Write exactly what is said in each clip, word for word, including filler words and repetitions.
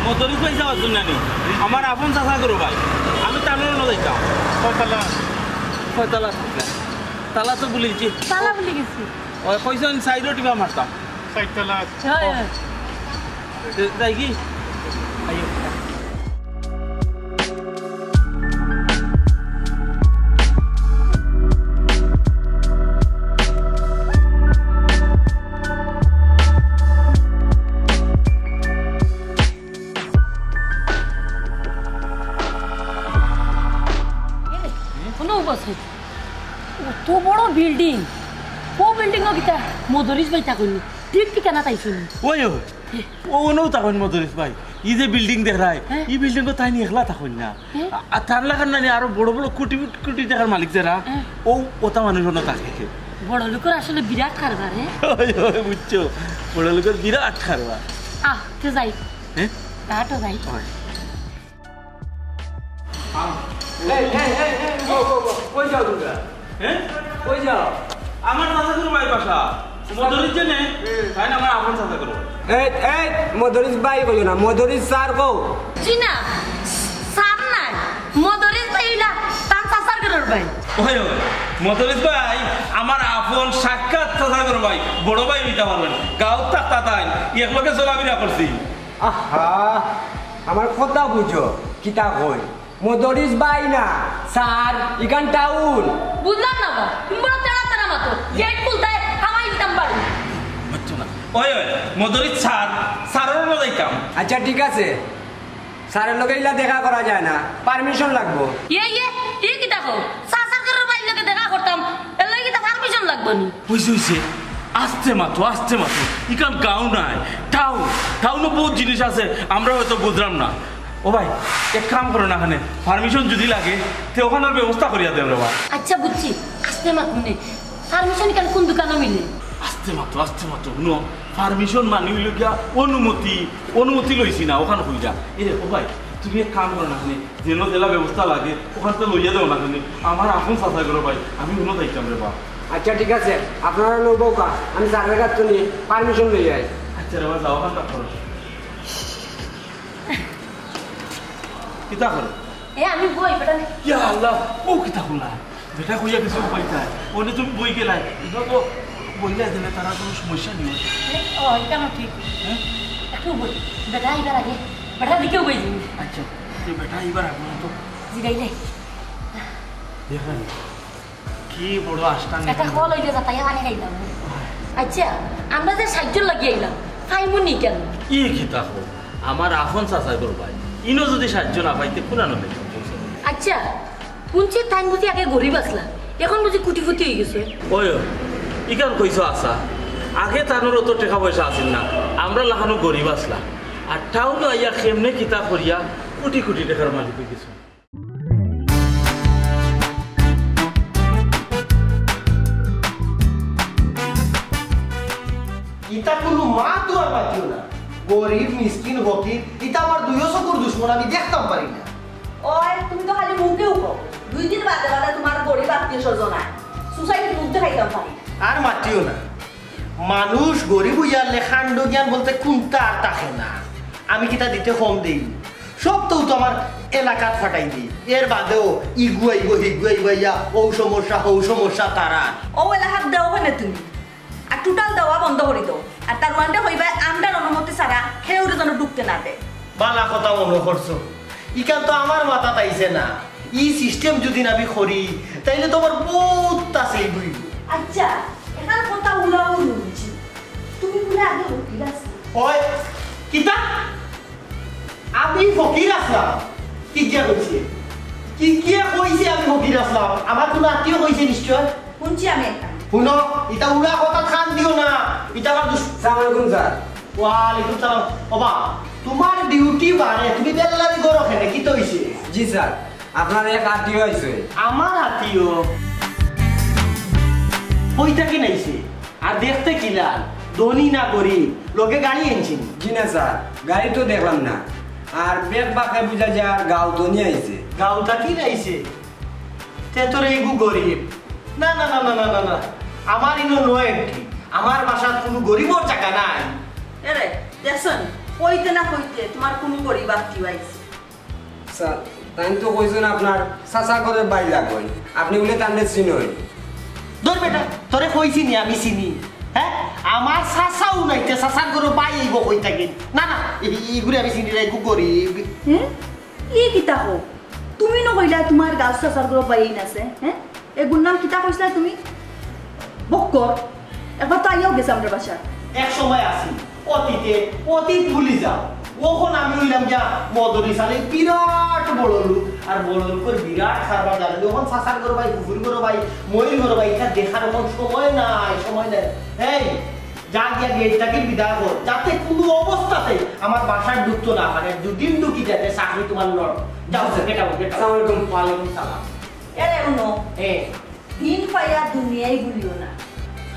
মদরিছ ভাই যাওয়ার জন্য নি। আমার আপন চাচা করো ভাই। আমি তানর অনো যাইতাম। কয়তালা? কয়তালা? তালা তো ভুলি গেছি। তালা ভুলি গেছি। ওই কইছইন সাইডো টিপা মারতাম। চাইরতালা। হয়, হয়। এ, যাই কি? আইও। এ, কোনো উপাস নেই। অত বড় বিল্ডিং, ও বিল্ডিং ও কিতা মদরিছ ভাই থাকইন নি? ঠিক ঠিকানা তাই শুনি। ওই, ওই। ও, অনো থাকইন মদরিছ ভাই। ই যে বিল্ডিং দেখরায়, হ্যাঁ। ই বিল্ডিং ও তাইন একলা থাকইন না। হ্যাঁ। আ-, আর তার লাখান নানি আরো বড় বড় কোটি কোটি টাকার মালিক যারা, হ্যাঁ। ও, অতা মানুষ অনো থাকে। বড় লোকর আসলে বিরাট কারবার, হ্যাঁ? ওই, ওই, বুঝছো? বড় লোকর বিরাট কারবার। আহ, তে যাই। হ্যাঁ? তাহাতো যাই। ওই। এই, এই, এই, এই, উবো, উবো, উবো। কই যাও তুমরা? হ্যাঁ? কই যাও? আমার চাচা করো ভাই বাসা। মদরিছ যে নে, হুম। তাইন আমার আপন চাচা করো। এই, এই, মদরিছ ভাই কইও না, মদরিছ স্যার কও। জি না, স্যার নায়। মদরিছ ভাই ইলা তান চাচার করো ভাই। ওই, ওই, মদরিছ ভাই আমার আপন সাক্ষাৎ চাচা করো ভাই। বড় ভাই অইতা পারইন। গাঁওত থাকতা তাইন, একলগে চলাফিরা করছি। আহা, আমার কথা বুঝো, কিতা কই? মদরিছ ভাই না, স্যার, ইখান টাউন। বুঝলাম না বা, তুমি বড় তেড়া তেড়া মাতো। গেট খুলতায়, হামাই দিতাম বাড়ি। বুঝছো না? ওই, ওই, মদরিছ স্যার, স্যারর অনো যাইতাম। আচ্ছা, ঠিক আছে। স্যারর লগে ইলা দেখা করা যায় না, পারমিশন লাগবো। ইয়ে, ইয়ে, ইয়ে কিতা কও? চাচার ঘরর ভাইর লগে দেখা করতাম, এর লাগি কিতা পারমিশন লাগবো নি? অইছে, অইছে। আস্তে মাতো, আস্তে মাতো। ইখান গাঁও নায়, টাউন। টাউনো বউত জিনিস আছে, আমরা হয়তো বুঝরাম না। ও ভাই, এক কাম করো না, অখানে পারমিশন যুদি লাগে, তে অখানর ব্যবস্থা করিয়া দেও রে বা। আচ্ছা, বুঝছি, আস্তে মাতো নে। পারমিশন ইখান কোন দোকানো মিলে? আস্তে মাতো, আস্তে মাতো, হুনো, পারমিশন মানি অইলো গিয়া অনুমতি, অনুমতি লইছি না, অখান কইরা। এ, ও ভাই, তুমি এক কাম করো না, অখানে যেন যেলা ব্যবস্থা লাগে, অখান তো লইয়া দেও না, অখানে আমার আপন চাচা করো ভাই, আমি অনো যাইতাম রে বা। আচ্ছা, ঠিক আছে, আপনারা লও বউকা, আমি স্যারর কাছ থনে পারমিশন লই আই। আচ্ছা রে বা, যাও, অখান কাজ করো। কিতা করো? এ, আমি বই, বেটা নে। ইয়া আল্লাহ, ও কিতা করলা? বেটা কইয়া কিছু উপায় নাই। অনে তুমি বই গেলায়। ইনো তো বইলা দিলে তারা কোনো সমস্যা নেই। এ, ও, ইখানও ঠিক। হ্যাঁ? একটু বই। বেটা ইবার আগে। বেটা দিকেও বই দিন। আচ্ছা, তো বেটা ইবার আগে তো। জিগাইলে। দেখেন, কি বড় আস্তান এটা এখানে। কল অইলে যাতাই পানি খাইলাম। আচ্ছা, আমরা যে সাতজন লাগি আইলাম, পাইমু নি কেনে? ই কিতা কও? আমার আপন চাচা করো ভাই। ইনো যুদি সাতজন না পাইতে, কুনানো পাইতাম? আচ্ছা, হুনছি তাইন বুঝি আগে গরিব আছলা, এখন বুঝি কোটিপতি অই গেছে। ওই, ওই, ইখান কইছো হাছা। আগে তানর অত টেকা পয়সা আছিল না, আমরার লাখানউ গরিব আছলা। আর টাউনো আইয়া কেমনে কিতা করিয়া কোটি কোটি টেকার মালিক অই গেছে। ইতা কুনু মাত আর মাতিও না। গরিব, মিসকিন, ফকির, ইতা আমার দুইও চকুর দুশমন, আমি দেখতাম পারি না। ওই, তুমি তো খালি মুখেউ কও। দুই দিন বাদে বাদে তুমার গরিব আত্মীয় স্বজন আয়। সোসাইটির মুখ দেখাইতাম পারি না। আর মাতিও না। মানুষ গরিব অইয়ারলে কাণ্ড জ্ঞান বলতে কুন্তা আর থাকে না। আমি কিতা দিতে কম দেই? সব তো, তো আমার এলাকাত ফাটাই দেই। এর বাদেও ইগু আইবো, হিগু আইবো, ইয়া, অউ সমস্যা, হউ সমস্যা তারার। অউ এলাকাত দেও কেনে তুমি? আর টোটাল দেওয়া বন্ধ করি দেও। আর দারোয়ানরে কইবায় আমরার অনুমতি ছাড়া কেউরে যেন ঢুকতে না দেয়। বালা কথা মনো করছো। ইখান তো আমার মাথাত আইছে না। ই সিস্টেম যুদি আমি করি, তাইলে তো আমার বউত তাসেই বইব। আচ্ছা, এখান কথা উলাও হুনছি। তুমি বুলে আগে ফকির আছলা। ওই, কিতা? আমি ফকির আছলাম? কিগিয়ে কইছে? কিগিয়ে কইছে আমি ফকির আছলাম? আমার কুনু আত্মীয় কইছে নিশ্চয়? হুনছি আমি একটা। হুনো, ইতা উড়া কথাত কান দিও না। ইতা আমার দুশ- সালাম আলাইকুম স্যার। ওয়ালাইকুম সালাম। ওবা, তুমার ডিউটি বারে, তুমি বেল্লারি করো কেনে? কিতা অইছে? জি স্যার, আপনার এক আত্মীয় আইছে। আমার আত্মীয়? কই থাকি আইছে? আর দেখতে কিলা? ধনী না গরিব? লগে গাড়ি আনছে নি? জি না স্যার, গাড়ি তো দেখলাম না। আর বেশ বাক্কা বুঝা যার গাঁও থনে আইছে। গাঁও থাকি আইছে? তে তো রে ইগু গরিব। না, না, না। আমার ইনো no entry। আমার বাসাত কুনু গরিবর জাগা নাই। এরে, দেখছো নি? কইতে না কইতে তুমার কুনু গরিব আত্মীয় আইছে। স্যার, তাইন তো কইছইন আপনার চাচা ঘরর ভাই লাগইন, আপনে বুলে তানরে চিনইন। ধুর বেটা, তোরে কইছি নি আমি চিনি? হে, আমার চাচাও নায়, তে চাচার ঘরর ভাই আইবো কই থাকি? না না, ই, ই, ইগুরে আমি চিনি না, ইগু গরিব। হে, ই কিতা কও? তুমি নু কইলা তুমার গাঁওর চাচার ঘরর ভাই আইন আছে, হে? এগুর নাম কিতা কইছলায় তুমি? বক্কর। একবার তো আইয়াও গেছে আমরার বাসাত। এক সময় আছিল, অতীতে, অতীত ভুলি যাও। অখন আমি অইলাম গিয়া মদরিছ আলীর বিরাট বড় লোক, আর বড় লোকর বিরাট কারবার জানে। অখন চাচার ঘরর ভাই, ফুফুর ঘরর ভাই, মইর ঘরর ভাই, ইতা দেখার অখন সময় নাই, সময় নাই। এই, যা গিয়া গেইট থাকি বিদায় কর, যাতে কুনু অবস্থাতে আমার বাসাত ঢুকতো না পারে। দুদিন ঢুকি যাতে চাকরি তুমার লড়। যাও, গেট আউট, গেট আউট। আসসালামু আলাইকুম। ওয়ালাইকুম সালাম। এরে হুনো, এ। দিন পাইয়া দুনিয়ায় ভুলিও না।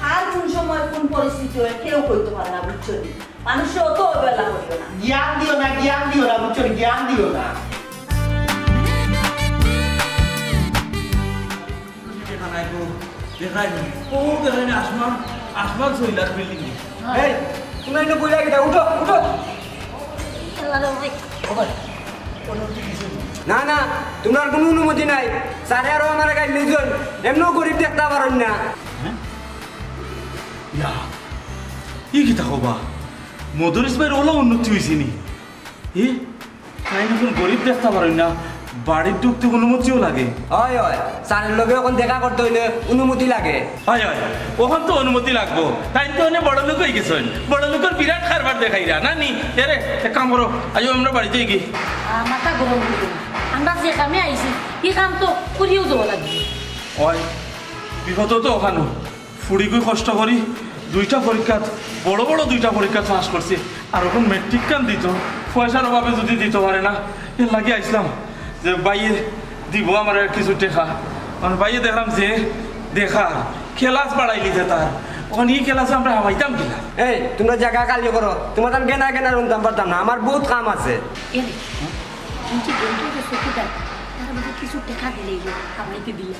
কার কুন সময় কুন পরিস্থিতি অয় কেউ কইতো পারে না, বুঝছো নি? মানুষরে অত অবহেলা করিও না। জ্ঞান দিও না, জ্ঞান দিও না, বুঝছো নি? জ্ঞান দিও না। দেখা নাই গো, দেখা নাই। ও দেখা নাই, আসমান, আসমান ছইলার বিল্ডিং। এই, তুমরা ইনো বইলা কিতা? উঠো, উঠো। আল্লাহ রে ভাই। ও ভাই, অনুমতি দিছে নি? না, না, তুমরার কুনু অনুমতি নাই। স্যারে আরো আমারে গাইল দিছইন। এমনেও গরিব দেখতা পারইন না। হ্যাঁ? ইয়া, ই কিতা কও বা? মদরিছ ভাইর অলা উন্নতি অইছে নি? এ? তাইন অখন গরিব দেখতা পারইন না, বাড়িত ঢুকতে অনুমতিও লাগে। অয়, অয়, স্যারের লগে অখন দেখা করতে অইলে অনুমতি লাগে। অয়, অয়, অখন তো অনুমতি লাগবো। তাইন তো অনে বড় লোক অইগেছইন, বড় লোকর বিরাট কারবার দেখাইরা, না নি? এরে, এক কাম করো, আইও আমরা বাড়িত যাইগি। আহ, মাথা গরম করিও না। আমরা যে কামে আইছি, ই কাম তো করিয়াউ যাওয়া লাগবো। অয়, বিপদ তো অখানো। ফুড়িগুয়ে কষ্ট করি দুইটা পরীক্ষাত, বড় বড় দুইটা পরীক্ষাত পাস করছে, আর অখন ম্যাট্রিক খান দিতো, পয়সার অভাবে যুদি দিতো পারে না, এরলাগি আইছলাম যে ভাইয়ে দিবো আমারে কিছু টেকা। মানে ভাইয়ে দেখলাম যে দেখা, ক্লাস বাড়াইলিছে তার, অখন ই ক্লাসে আমরা হামাইতাম কিলা? এই, তুমরা জাগা খালি করো, তুমরার গেনা গেনা হুনতাম পারতাম না, আমার বউত কাম আছে। এরে, তুমি যে গেন্ডি গেছো কি দরকার? তার মধ্যে কিছু টেকা দিলেই হামাইতে দিয়া।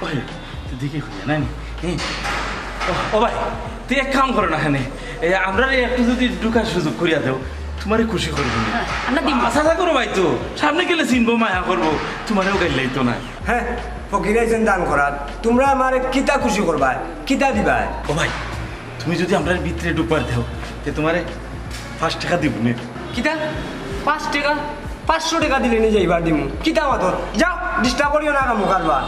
ওই, তুই দেখি কইয়া নাই নি? হ্যাঁ। ও, ও ভাই, তুই এক কাম করো না কেনে? এ, আমরারে একটু যুদি ঢুকার সুযোগ করিয়া দেও, তুমারে খুশি করিমু নে। হ্যাঁ, আমরা দিমু। আশা করো ভাই তো, সামনে গেলে চিনবো, মায়া করবো, তুমারেও গাইল লাইতো না। হ্যাঁ, ফকির আইছইন দান করাত, তুমরা আমারে কিতা খুশি করবায়, কিতা দিবায়? ও ভাই, তুমি যুদি আমরার ভিতরে ঢুকবার দেও, তে তুমারে পাঁচ টেকা দিমু নে। কিতা? পাঁচ টেকা? পাঁচশো টেকা দিলে নি যাইবার দিমু। কিতা মাতর? যাও, disturb করিও না কামো কারবার।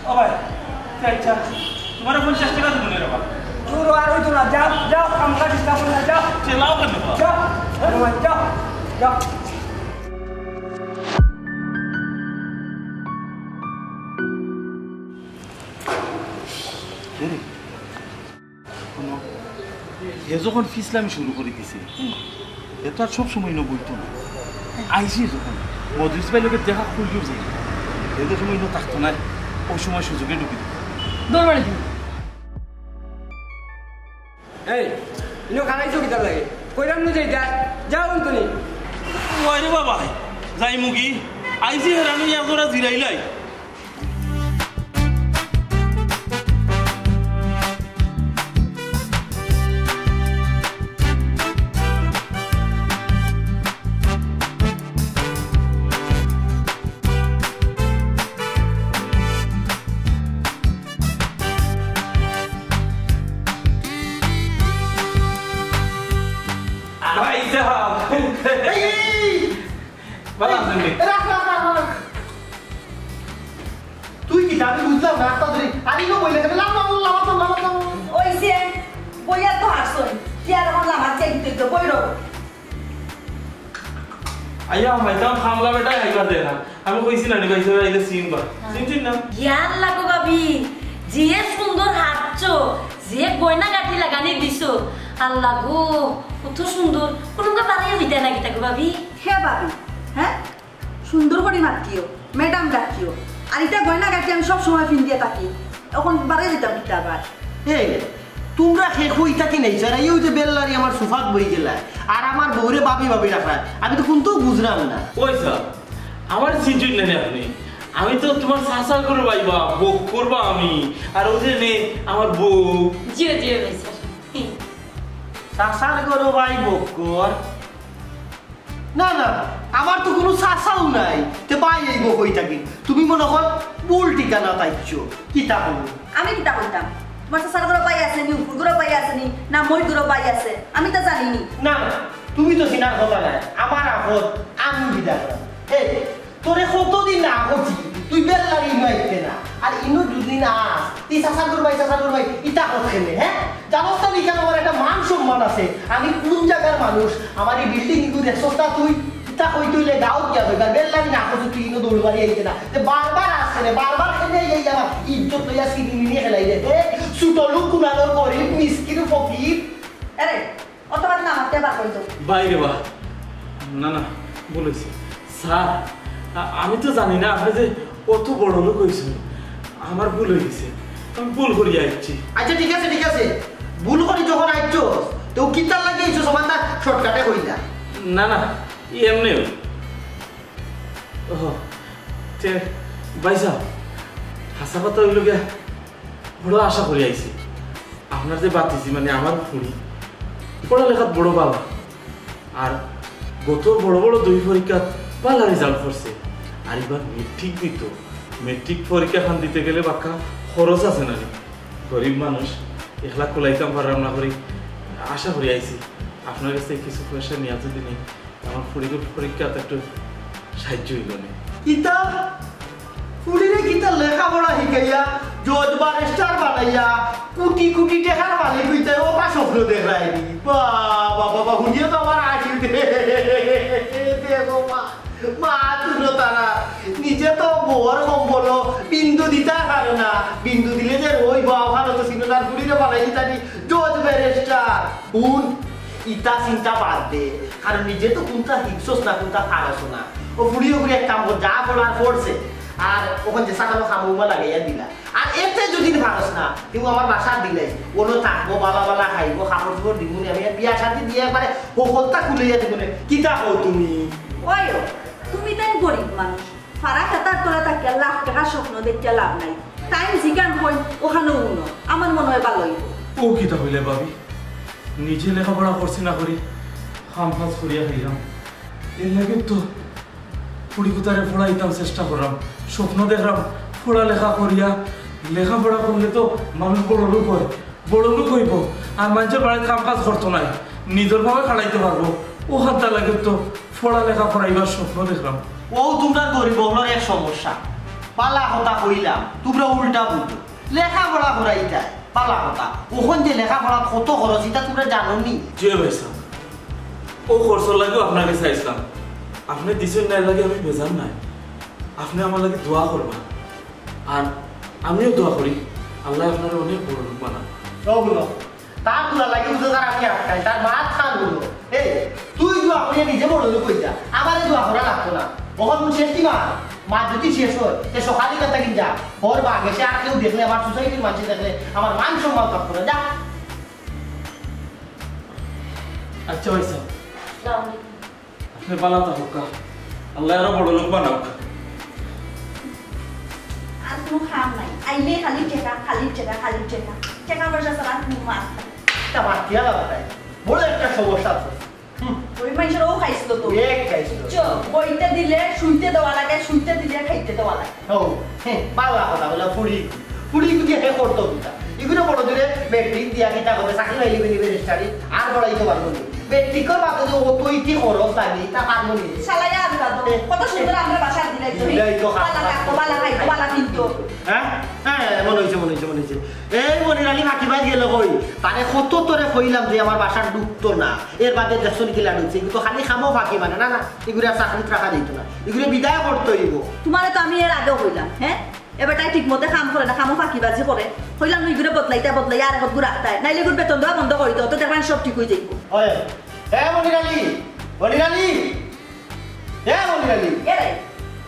ও ভাই, আচ্ছা, তুমারে পঞ্চাশ টেকা দিমু নে রে বাবা। দূর আর অইতো না, যাও, যাও, কামো কাজ disturb করিও না, যাও। চেলাও কেনে বা? যাও, যাও, যাও। এরে, হুনো, হে যখন ফিছলামি শুরু করি দিছে, হে তো আর সব সময় ইনো বইতো না। আইছি যখন, মদরিছ ভাইর লগে দেখা করিয়াউ যাই। হে যে সময় ইনো থাকতো নায়, অউ সময় সুযোগে ঢুকি দিবো। দরবারে দিন। এই, ইনো খাড়াইছো কিতার লাগি? কইরাম নু যাইতায়, যাও অন্তনি। ওয়াই রে বাবা, যাইমুগি? আইছি হেরানো ইয়া করা জিরাইলাই। ভাই সাহেব। এই, এই, এই। ভালো আছেন নি? রাখ, রাখ, রাখ, রাখ। তুই কিতা? আমি বুঝলাম না, রাস্তা ধরে। আরে, ইনো বইলে কেনে? লাম, লাম, লাম, লাম, লাম, লাম। ওই যে, বইয়া তো হারছইন। কি আর অখন লামার চাই দিতে, বই রো। আইয়া, মাইতাম খামলা বেটায় আইবার দে না। আমি কইছি না নি, ভাই সাহেব, আইলে চিনবা। হ্যাঁ। চিনছইন না? ইয়াল্লা গো ভাবি, যে সুন্দর হারছো, যে গয়না গাটি লাগানি দিছো। আল্লা গো, কত সুন্দর। কুনুমকা বাড়াইয়া দিতা না কিতা গো ভাবি? হে ভাবি, হ্যাঁ? সুন্দর করি মাতিও, ম্যাডাম ডাকিও। আর ইতা গয়না গাটি আমি সব সময় পিন্দিয়া থাকি, অখন বাড়াই দিতাম কিতা আবার? এই, তুমরা কে কই থাকি নাইছো? আর ইউ যে বেল্লারি আমার সুফাত বই গেলা, আর আমার বউরে ভাবি ভাবি রাখা, আমি তো কুন্তাউ বুঝরাম না। ওই স্যার, আমারে চিনছইন না নি আপনে? আমি তো তুমার চাচার ঘরর ভাই বা, বক্কর বা আমি। আর অউ যে নে, আমার বউ। জি অয়, জি অয় ভাইসাব। চাচার ঘরর ভাই বক্কর? না, না, আমার তো কুনু চাচাও নাই, তে ভাই আইবো কই থাকি? তুমি মনে কয় ভুল ঠিকানাত আইছো। কিতা কইবো? আমি কিতা কইতাম? তুমার চাচার ঘরর ভাই আছে নি, উপর ঘরর ভাই আছে নি, না মইর ঘরর ভাই আছে? আমি তা জানি নি। না, না, তুমি তো চিনার কথা নায়। আমার আপদ আমি বিদায় করাম। এই, তোরে কতদিন না করছি, তুই বেল্লার ইনো আইতে না। আর ইনো দুদিন আস, তুই চাচার ঘরর ভাই, চাচার ঘরর ভাই, ইতা কস কেনে, হে? জানোস না নি কেনে আমার একটা মান সম্মান আছে? আমি কুন জাগার মানুষ, আমার ই building ইগু দেখছস না তুই? ইতা কইতে অইলে গাউত গিয়া কইবার, বেল্লারি না করছি তুই ইনো দৌড় মারি আইতে না। তে বারবার আস কেনে, বারবার কেনে এই আমার ইজ্জত লইয়া ছিনিমিনি খেলাইরে, হে? ছোট লোক কুনানোর গরিব, মিসকিন, ফকির। আরে, অত মাত না মাততে বার করি দেও। ভাই রে বা, না, না, ভুল অইছে। স্যার, আ-, আমি তো জানি না আপনে যে অত বড় লোক অইছইন। আমার ভুল অই গেছে, আমি ভুল করিয়া আইছি। আচ্ছা, ঠিক আছে, ঠিক আছে, ভুল করি যখন আইছস, তে কিতার লাগি আইছস, আমার না shortcut-এ কইলা। না, না, এমনে। ওহ, তে, ভাইসাব, হাছা কথা অইলো গিয়া, বড় আশা করি আইছি। আপনার যে ভাতিজি, মানে আমার ফুড়ি, পড়ালেখাত বড় ভালা। আর গত বড় বড় দুই পরীক্ষাত ভালা result করছে। আর ইবার matric দিতো। Matric পরীক্ষাখান দিতে গেলে বাক্কা খরচ আছে না নি? গরিব মানুষ, একলা কুলাইতাম পাররাম না করি আশা করি আইছি। আপনার গেছে কিছু পয়সা নিয়া যদি নি আমার ফুড়ির পরীক্ষাত একটু সাহায্য অইলো নে। কিতা? ফুড়িরে কিতা লেখাপড়া শিখাইয়া, জজ ব্যারিস্টার বানাইয়া, কোটি কোটি টেকার মালিক অইতে, অউ বা স্বপ্ন দেখরায় নি? বাবা, বাবা, হুনিয়া তো আমার হাসি উঠে। দেখো মা, মা তুলো তারা, নিজে তো বউর কম্বলো বিন্দু দিতা পারো না, বিন্দু দিলে যে রই বা ওখানে তো সিনোনার ফুড়িরে বানাই দিতা নি জজ ব্যারিস্টার। হুন, ইতা চিন্তা বাদ দে, কারণ নিজে তো কুনতা শিখছস না, কুনতা পারস না। অউ ফুড়ি অগুরে এক কাম কর, যা পড়ার পড়ছে, আর অখন যে সাকালো খামুমা লাগাইয়া দিলা। আর এতে যদি পারস না, তেউ আমার বাসাত দিলাইস, অনো থাকবো, বালা বালা খাইবো, কাপড় চোপড় দিমুনে আমি, আর বিয়া শাদি দিয়া একবারে হকলতা খুলাইয়া দিমুনে। কিতা কও তুমি? ওই, তুমি তাইন গরিব মানুষ, ফারা খেতার তলা থাকিয়া লাখ টেকার স্বপ্ন দেখিয়া লাভ নাই। তাইন যেখান কইন, ওখানো উনো। আমার মনে অয় ভালা অইবো। অউ কিতা কইলে ভাবি? নিজে লেখাপড়া করছি না করি, কাম কাজ করিয়া খাইরাম। এর লাগি তো ফুড়ি কুতারে পড়াইতাম চেষ্টা কররাম। স্বপ্ন দেখরাম, পড়ালেখা করিয়া, লেখাপড়া করলে তো মানুষ বড় লোক অয়। বড় লোক অইবো, আর মানষর বাড়িত কাম কাজ করতো নায়, নিজর পাওয়ে খাড়াইতে পারবো। অউ হান্তা লাগে তো পড়ালেখা করাইবার স্বপ্ন দেখরাম। অউ তুমরার গরিব অকলর এক সমস্যা। বালা কথা কইলাম, তুমরা উল্টা বুঝো। লেখাপড়া করাইতায়, বালা কথা। অখন যে লেখাপড়াত কত খরচ, ইতা তুমরা জানো নি? জি ভাইসাব, অউ খরচর লাগিউ আপনার গেছে আইছলাম। আপনে দিছইন না, এর লাগি আমি বেজার নায়। আপনে আমার লাগি দোয়া করবা। আর আমিও দোয়া করি, আল্লায় আপনারে অনেক বড় লোক বানাউক। অউ হুনো, তার দোয়া লাগি বুঝো তার আমি আটকাই, তার মাত খান হুনো। এই, তুই দোয়া করিয়া নিজে বড় লোক অই যা, আমারে দোয়া করা লাগতো না। অখন শেষ কি মা? মাত যদি শেষ অয়, তে সকালে কথা কিন যা। ওর বা গেছে, আর কেউ দেখলে, আমার সোসাইটির মানষে দেখলে, আমার মান সম্মান থাকতো না। যা। আচ্ছা ভাইসাব। আসসালামু আলাইকুম। আপনে বালা থাকউক্কা। আল্লায় আরো বড় লোক বানাউক। আর কুনু কাম নাই। আইলে খালি টেকা, খালি টেকা, খালি টেকা। টেকা পয়সা ছাড়া কুনু মাত নাই। তা মাতিয়া লাভ নাই। বড় একটা সমস্যা আছে। হুম। ওই মানষর অউ খাইছলো তো। এক খাইছলো। চো, বইতে দিলে, শুইতে দেওয়া লাগে, শুইতে দিলে, খাইতে দেওয়া লাগে। ও, হ্যাঁ, বালা কথা বলে, ফুড়ি, ফুড়ি ইগুদি হে করতো কিতা? ইগুরে বড় জোরে ম্যাট্রিক দিয়া কিতা করবে, চাকরি পাইলে বলে ব্যারিস্টারি, আর পড়াইতে পারবো না। ম্যাট্রিকর বাদে যে অত ইতি খরচ লাগে, ইতা পারবো না। শালায় আর কাঁদো। এ, কত সুন্দর এ, আমরা বাসা দিলাই তো। দিলাই তো, বালা খাইতো, বালা খাইতো, বালা কিনতো। হ্যাঁ? হ্যাঁ, মনে হইছে, মনে হইছে, মনে হইছে। এই মনির আলী ফাঁকিবাজ গেল কই? তারে কত তরে কইলাম যে আমার বাসাত ঢুকতো না। এর বাদে দেখছো নি কিলা ঢুকছে? ইগু তো খালি খামো ফাঁকি মানে, না, না, ইগুরে আর চাকরিত রাখা যাইতো না। ইগুরে বিদায় করতে হইব। তুমারে তো আমি এর আগেও কইলাম, হ্যাঁ? এ বেটায় ঠিক মতে কাম করে না, খামো ফাঁকিবাজি করে। কইলাম না, ইগুরে বদলাইতা, বদলাই আর একগু রাখতায়। নাইলে ইগুর বেতন দেওয়া বন্ধ করি দেও, তো দেখবায় সব ঠিক হই যাইব। ওই, এ মনির আলী, মনির আলী, এ মনির আলী। এ রে,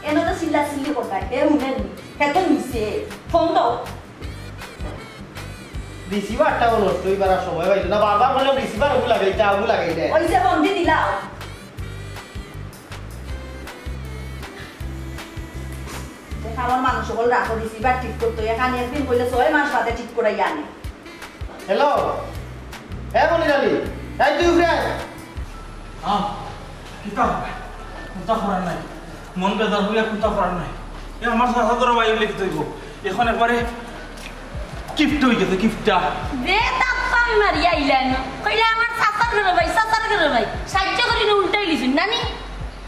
এনো তো চিল্লা চিল্লি করতায়, এ হুনে নি, হে তো নিছে, ফোন দাও। রিসিভারটাও নষ্ট হইবার আর সময় পাইল না, বারবার বললাম রিসিভার ওগু লাগাইতে, ওগু লাগাইতে। ওই যে ফোন দি দিলাও। যে আমার মানুষ হকল রাখো দিছি, এবার ঠিক করতো। এখানে একদিন কইলে ছয় মাস বাদে ঠিক করাই আনে। হ্যালো, হ্যাঁ মনির আলী, এই তুই উঠে আয়। আহ, কিতা, কুন্তা করার নাই। মন বেজার হইয়া কুন্তা করার নাই। এ আমার চাচা তোর ভাই হইলে কিতা অইবো? এখন একবারে কিপটা অই গেছে, কিপটা। দে তাপ্পা আমি মারিয়া আইলাম। কইলা আমার চাচার ঘরর ভাই, চাচার ঘরর ভাই। সাহায্য করি না উল্টাই লিছুন, নানি?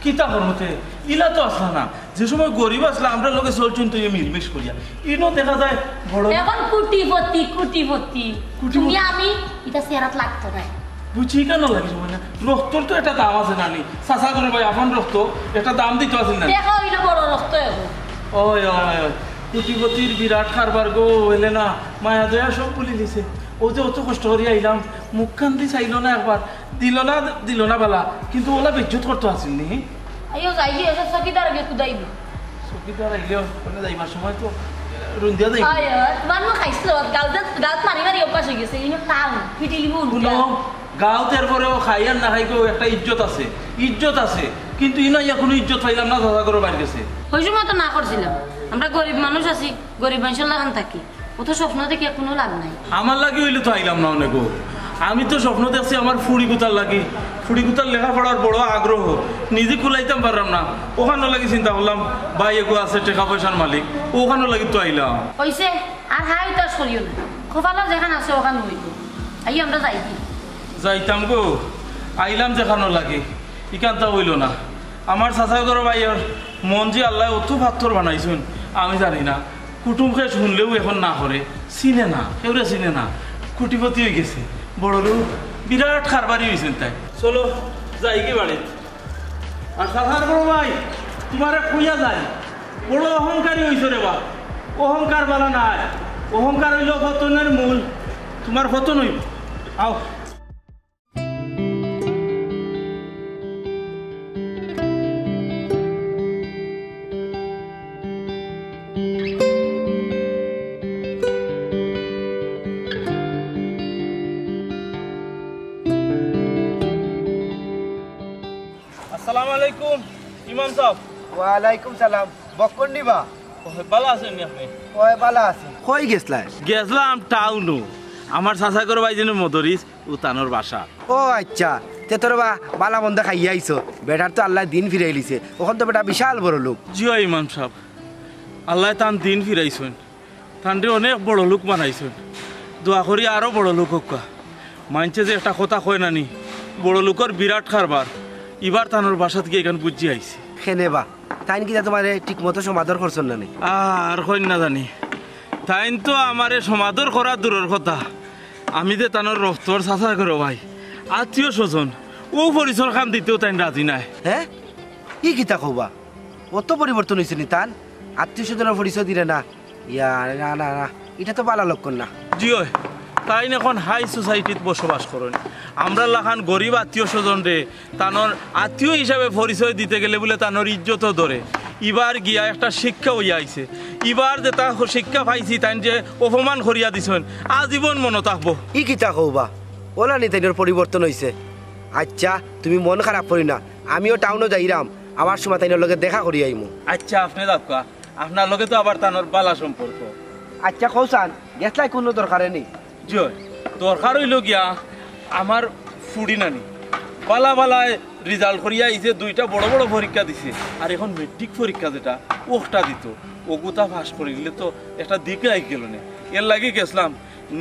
কিতা করমু তে? ইলা তো আছলা না। যে সময় গরিব আছলা, আমরার লগে চলছইন তো ইয়ে মিলমিশ করিয়া। ইনো দেখা যায় বড় এখন কুটিপতি, কুটিপতি। কুটিপতি। তুমি আমি, ইটা চেহারাত লাগতো না। বুঝছি কেন লাগে সময় না? রক্তর তো একটা দাম আছে নানি। চাচা করে ভাই, আপন রক্ত, একটা দাম দিতে আছে না? দেখা হইলো বড় রক্ত এখন। ওই, ওই, ওই। কুটিপতির বিরাট কারবার গো, হইলে না, মায়া দয়া সব ভুলি লিছে। ও যে অত কষ্ট করি আইলাম, মুখ কান্দি চাইলো না একবার। দিল না, দিল না বালা, কিন্তু ওলা বেজ্জত করতো আছিল নি। আইও যাইবি, ওসব চকিদার আগে কুদাইবি। চকিদার আইলেও, মানে যাইবার সময় তো রুন্দিয়া যাইবি। আয়, আয়, তোমার মুখ খাইছিল, গাল দাঁত, গাল মারি মারি অভ্যাস হয়ে গেছে, ইনো টান, ফিটিলি বুন। শুনো, গাঁও তের পরেও খাই আর না খাই কেউ একটা ইজ্জত আছে, ইজ্জত আছে, কিন্তু ইনো ইয়া কোনো ইজ্জত পাইলাম না, দাদা করে বাইর গেছে। ওই সময় তো না করছিলাম, আমরা গরিব মানুষ আছি, গরিব মানুষের লাগান থাকি। অত স্বপ্ন দেখে কোনো লাভ নাই। আমার লাগি হইলে তো আইলাম না অনেক। আমি তো স্বপ্ন দেখছি আমার ফুড়ি গুতার লাগি। ফুড়ি গুতার লেখাপড়ার বড় আগ্রহ, নিজে কুলাইতাম পারলাম না। ওখানো লাগি চিন্তা করলাম, ভাই এগু আছে, টেকা পয়সার মালিক, ওখানো লাগি তো আইলাম। হইছে, আর হাই তাস করিও না। কপালো যেখান আছে ওখান হইব। আই আমরা যাই কি? যাইতাম গো, আইলাম যেখানো লাগি, ইখানতা হইল না। আমার চাচা ঘর ভাইয়ের মন যে আল্লাহ অত পাথর বানাইছইন, আমি জানি না। কুটুম খেয়ে শুনলেও এখন না করে, চিনে না, কেউরে চিনে না। কুটিপতি হয়ে গেছে, বড় লোক, বিরাট কারবারি হয়েছেন তাই। চলো, যাই কি বাড়ি। আর চাচার বড় ভাই, তোমারে কইয়া যাই, বড় অহংকারী হইছো রে বা। অহংকার বালা নাই, অহংকার হইল পতনের মূল। তোমার পতন হইব। আও। আসসালামু আলাইকুম ইমাম সাহেব। ওয়ালাইকুম সালাম। বক্কর নি বা? ওই, বালা আছেন নি আপনি? ওই, বালা আছি। কই গেছলায়? গেছলাম টাউনো। আমার চাচা ঘর ভাইজানের মদরিস, উতানোর বাসা। ও আচ্ছা, তে তোর বা বালা মন্দ খাইয়া আইছো। বেটার তো আল্লাহ দিন ফিরাইলিছে। ওখান তো বেটা বিশাল বড় লোক। জি অয় ইমাম সাহেব, আল্লাহ তান দিন ফিরাইছইন। তানরে অনেক বড় লোক বানাইছইন। দোয়া করি আরো বড় লোক হউক্কা। মাইনষে যে একটা কথা কয় না নি, বড় লোকর বিরাট কারবার। ইবার তানর বাসাত গিয়া এখান বুঝি আইছি। কেনে বা, তাইন কিতা তোমারে ঠিক মতো সমাদর করছইন না নি? আর কইন না জানি। তাইন তো আমারে সমাদর করা দূরর কথা। আমি যে তানর রক্তর চাচা ঘর ভাই, আত্মীয় স্বজন, ও পরিচয় খান দিতেও তাইন রাজি নায়। হে? ই কিতা কও বা? অত পরিবর্তন হইছে নি তান? আত্মীয় স্বজনর পরিচয় দিরা না? ইয়া, না, না, না, ইটা তো বালা লক্ষণ না। জি অয়, তাইন এখন হাই সোসাইটিত বসবাস করইন। আমরার লাখান গরিব আত্মীয় স্বজনরে তানর আত্মীয় হিসাবে পরিচয় দিতে গেলে বুলে তানর ইজ্জতও ধরে। ইবার গিয়া একটা শিক্ষা অইয়া আইছে। ইবার যেটা শিক্ষা পাইছি, তাইন যে অপমান করিয়া দিছইন, আজীবন মনো থাকবো। ই কিতা কও বা? ওলা নি তাইনর পরিবর্তন হইছে। আচ্ছা, তুমি মন খারাপ করি না, আমিও টাউনো যাইরাম, আবার সময় তাইনর লগে দেখা করি আইমু। আচ্ছা, আপনে যাউক্কা, আপনার লগে তো আবার তানর বালা সম্পর্ক। আচ্ছা, কও চান, গেছলায় কুনু দরকারে নি? জি অয়, দরকার অইলো গিয়া আমার ফুড়ি নানি। বালা বালায় রেজাল্ট করিয়া আইছে, দুইটা বড় বড় পরীক্ষা দিছে, আর এখন মেট্রিক পরীক্ষা যেটা, ওটা দিতো। ওগুতা পাস করিলে তো একটা দিক আই গেলো নে। এর লাগি গেছলাম,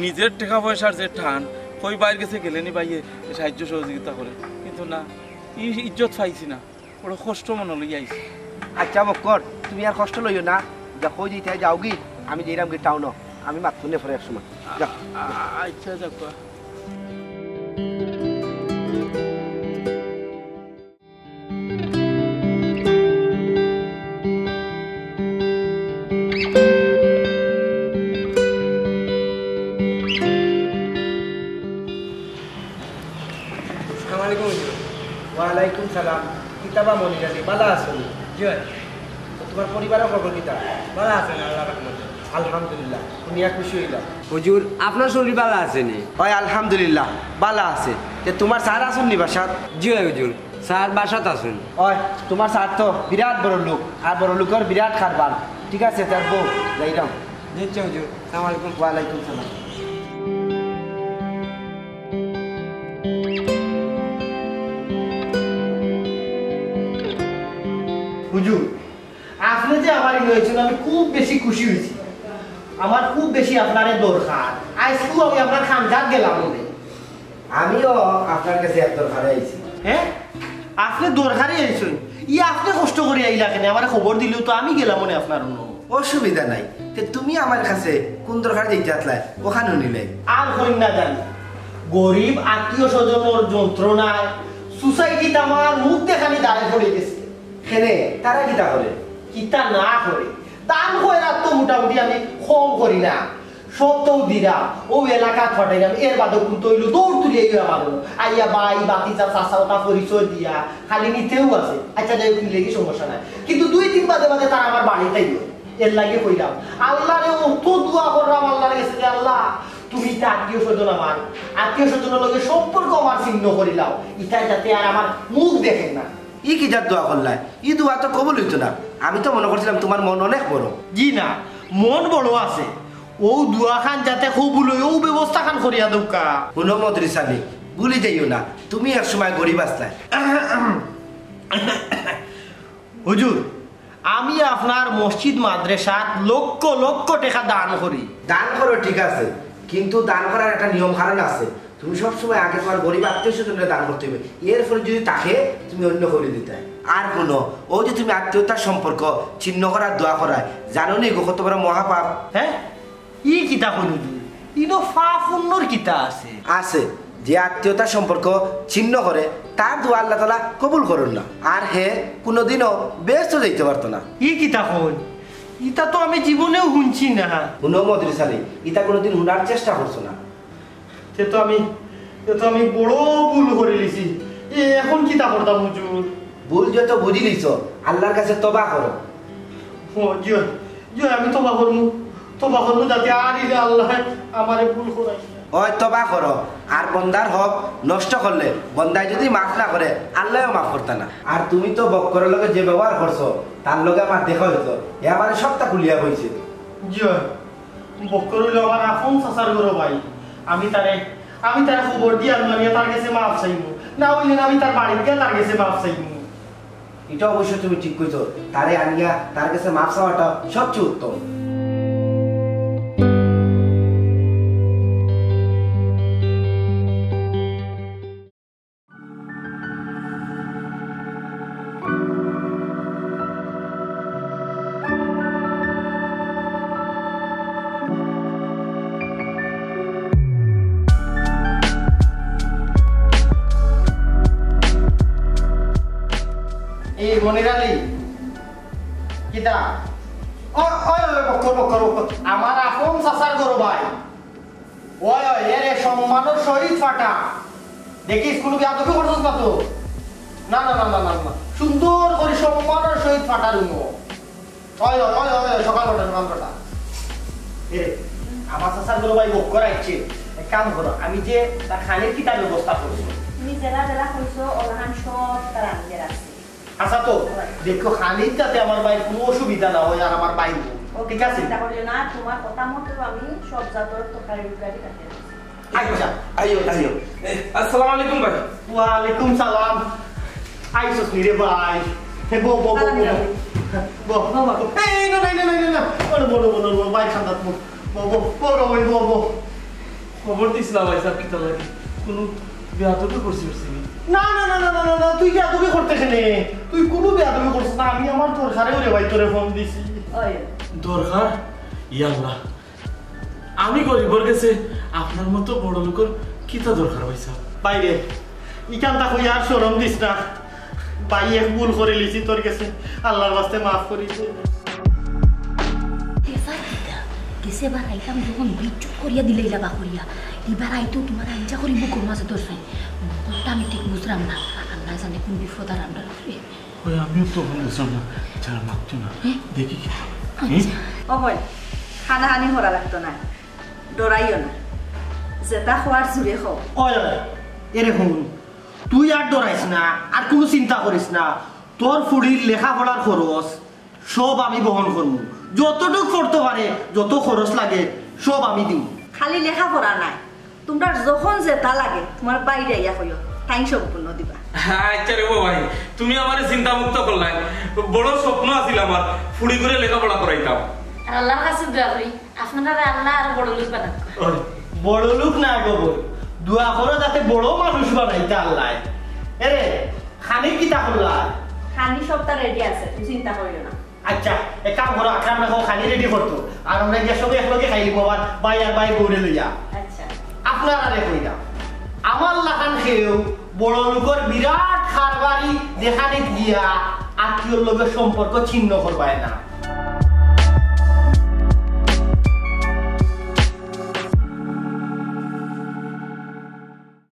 নিজের টেকা পয়সার যে টান, কই বাইর গেছে গেলে নি ভাইয়ে সাহায্য সহযোগিতা করে, কিন্তু না, ই-, ইজ্জত পাইছি না। বড় কষ্ট মনো লইয়া আইছি। আচ্ছা বক্কর, তুমি আর কষ্ট লইও না, যা কই দিতে যাওগি, আমি যাইরামগি টাউনো, আমি মাতমুনে পরে এক সময়। যাও। আ-, আ-, আচ্ছা, যাউক্কা। আসসালামু আলাইকুম হুজুর। ওয়ালাইকুম সালাম। কিতা বা মনির আলী, বালা আছো নি? জি অয়। তো তোমার পরিবারর খবর কিতা? বালা আছইন, আল্লাহর রহমতে। আলহামদুলিল্লাহ, শুনিয়া খুশি অইলাম। হুজুর, আপনার শরীর বালা আছে নি? অয়, আলহামদুলিল্লাহ, বালা আছে। তে তোমার স্যার আছইন নি বাসাত? জি অয় হুজুর, স্যার বাসাত আছইন। অয়, তোমার স্যার তো বিরাট বড় লোক, আর বড় লোকর বিরাট কারবার। ঠিক আছে, তার বউ, যাইলাম। জি, আচ্ছা, হুজুর। সালাম আলাইকুম। ওয়ালাইকুম সালাম। হুজুর, আপনে যে আমার ইনো আইছইন, আমি খুব বেশি খুশি অইছি। আমার খুব বেশি আপনারে দরকার। আইজকু আমি আপনার খানকাত গেলাম অনে। আমিও আপনার গেছে এক দরকারে আইছি। হ্যাঁ? আপনে দরকারে আইছইন? ই আপনে কষ্ট করি আইলা কেনে? আমারে খবর দিলেও তো আমি গেলাম অনে আপনার অনো। অসুবিধা নাই। তে তুমি আমার কাছে কুন দরকারে যাইতে আছলায়, অখান হুনিলাই। আর কইন না জানি। গরিব আত্মীয় স্বজনর যন্ত্রণায় সোসাইটিত আমার মুখ দেখানি দায়ে পড়ি গেছে। কেনে, তারা কিতা করে? কিতা না করে? দান খয়রাত তো মোটামুটি আমি কম করি না। সব তো দিরা, অউ এলাকাত ফাটাইলাম, এর বাদেও কুন্তা অইলো দৌড় তুলিয়া আইয়া আমার অনো। আইয়া ভাই, ভাতিজা, চাচা, অতা পরিচয় দিয়া খালি নিতেউ আছে। আচ্ছা, যাই হোক, নিলে কি সমস্যা নাই, কিন্তু দুই দিন বাদে বাদে তারা আমার বাড়িত আইবো। এর লাগি কইলাম, আল্লারে অত দোয়া করলাম আল্লার গেছে যে, "আল্লাহ, তুমি ইতা আত্মীয় স্বজন আমার, আত্মীয় স্বজনর লগে সম্পর্ক আমার ছিন্ন করিলাও, ইতায় যাতে আর আমার মুখ দেখের না।" ই কি জাত দোয়া করলায়? ই দোয়া তো কবুল অইতো না। আমি তো মনো করছিলাম তুমার মন অনেক বড়। জি না, মন বড় আছে। অউ দোয়াখান যাতে কবুল অয়, অউ ব্যবস্থাখান করিয়া দেউক্কা। হুনো মদরিছ আলী, ভুলি যাইও না, তুমি এক সময় গরিব আছলায়। হুজুর, আমি আপনার মসজিদ মাদ্রাসাত লক্ষ লক্ষ টেকা দান করি। দান করো, ঠিক আছে, কিন্তু দান করার একটা নিয়ম কানুন আছে। তুমি সবসময় আগে তুমার গরিব আত্মীয় স্বজনরে দান করতে অইবো, এরপরে যুদি থাকে তুমি অইন্য কেউরে দিতায়। আর হুনো, অউ যে তুমি আত্মীয়তার সম্পর্ক ছিন্ন করার দোয়া কররায়, জানো নি ইগু কত বড় মহাপাপ? হ্যাঁ? ই কিতা কইন হুজুর? ইনো পাপ পুণ্যর কিতা আছে? আছে। যে আত্মীয়তার সম্পর্ক ছিন্ন করে, তার দোয়া আল্লাহ তাআলা কবুল করইন না, আর হে কুনুদিনও বেহেস্তো যাইতে পারতো না। ই কিতা কইন? ইতা তো আমি জীবনেও হুনছি না। হুনো মদরিছ আলী, ইতা কুনুদিন হুনার চেষ্টা করছো না। তে তো আমি, তে তো আমি বড় ভুল করিলিছি। এ, এখন কিতা করতাম হুজুর? ভুল যত বুঝিলিছো, আল্লার কাছে তওবা করো। ও, জি অয়, জি অয়, আমি তওবা করমু, তওবা করমু যাতে আর ইলা আল্লায় আমারে ভুল করাইন না। অয় তওবা করো, আর বন্দার হক নষ্ট করলে বন্দায় যুদি মাফ না করে, আল্লায়ও মাফ করতা না। আর তুমি তো বক্করর লগে যে ব্যবহার করছো, তার লগে আমার দেখা অইতো, হে আমারে সবটা খুলিয়া কইছে। জি অয়, বক্কর অইলো আমার আপন চাচার ঘরর ভাই। আমি তারে, আমি তারে খবর দিয়া আনিয়া তার গেছে মাফ চাইমু। না অইলে না আমি তার বাড়িত গিয়া তার গেছে মাফ চাইমু। ইটা অবশ্য তুমি ঠিক কইছো, তারে আনিয়া তার গেছে মাফ চাওয়াটা সবচেয়ে উত্তম। এই মনির আলী, কিতা? ও, ওই, ওই, বক্কর, বক্কর, বক্কর। আমার আপন চাচার ঘরর ভাই। ওই, ওই, এরে সম্মানর সহিত ফাটা। দেখিস, কুনু বেয়াদবি করছস না তো? না, না, না, না, না, না। সুন্দর করি সম্মানর সহিত ফাটা রুমো। ওই, ওই, ওই, ওই, সকাল কটা, সকাল কটা। এরে, আমার চাচার ঘরর ভাই বক্কর আইছে। এক কাম করো, আমি যে তার খানির কিতা ব্যবস্থা করছি। তুমি যেলা যেলা কইছো, অলাখান সব তার আমি রাখছি। আচ্ছা তো, দেখো, খানির যাতে আমার ভাইর কুনু অসুবিধা না অয়, আর আমার ভাই, ওকে, ঠিক আছে? চিন্তা করিও না, তুমার কথা মতো আমি সব জাতর তরকারি উকারি কাটি রাখছি। আচ্ছা। আইও, আইও। এ, আসসালামু আলাইকুম ভাই। ওয়ালাইকুম সালাম। আইছস নি রে ভাই? হে, বও, বও, বও, বও। বও। বও, বও। এই, না, না, না, না, না, না। আরে, বও, বও, বও, বও, ভাই, খান্দাত বও। বও, বও, বও, বও, বও, বও। খবর দিছিলা ভাই সাব, কিতা লাগি? কুনু বেয়াদবি করছি, করছি নি? না, না, না, না, না, না, না, তুই বেয়াদবি করতে কেনে? তুই কুনু বেয়াদবি করছিস না, আমি আমার দরকারে ওরে ভাই তোরে ফোন দিছি। ওই। দরকার? ইয়া আল্লাহ, আমি গরিবর গেছে আপনার মতো বড় লোকর কিতা দরকার ভাই সাব? বাইরে, ইখানতা কইয়া আর শরম দিস না। ভাই, এক ভুল করিলিছি তোর গেছে, আল্লার ওয়াস্তে মাফ করি দে। এবার কিতা? গেছে বার আইতাম যখন বিদ্যুৎ করিয়া দিলাইলা বা করিয়া, এবার আইতেউ তুমার আঞ্জা করি বুকর মাঝে ধরছে। মতলবটা আমি ঠিক বুঝলাম না, আল্লায় জানে কুন বিপদ আর আমরার উপরে। ওই আমিও তো বুঝলাম না, যারা মাততো না, হ্যাঁ? দেখি কি হয়। আচ্ছা। ও ভাই, হানাহানি করা লাগতো না, ডরাইও না, যেটা কওয়ার জুরে কও। ওই, ওই, এরে হুন, তুই আর ডরাইস না, আর কুনু চিন্তা করিস না। তোর ফুড়ির লেখাপড়ার খরচ সব আমি বহন করমু। যতটুক পড়তো পারে, যত খরচ লাগে, সব আমি দিমু। খালি লেখাপড়া নায়, তুমরার যখন যেতা লাগে তুমার ভাইরে আইয়া কইও, তাইন সম্পূর্ণ দিবা। আচ্ছা রে বাবা, তুমি আমারে চিন্তামুক্ত করলায়। বড় স্বপ্ন আছিল আমার, ফুড়িগুরে লেখাপড়া করাইতাম। আর আল্লাহর কাছে দোয়া করি, আপনারারে আল্লায় আরো বড় লোক বানাউক। বড় লোক না গো বইন, দোয়া করো যাতে বড় মানুষ বানাইতা আল্লায়। এরে, খানি কিতা করলা? খানি সবতা রেডি আছে, তুমি চিন্তা করিও না। আচ্ছা, এক কাম করো, আকরাম রাখো, খানি রেডি করতো, আর আমরা গিয়া সবে একলগে খাইলিমু, আমার ভাই আর ভাইর বউরে লইয়া। আচ্ছা। আপনারারে কইরাম, আমার লাখান কেউ বড় লোকর বিরাট কারবারি দেখানিত গিয়া আত্মীয়র লগে সম্পর্ক ছিন্ন করবায় না।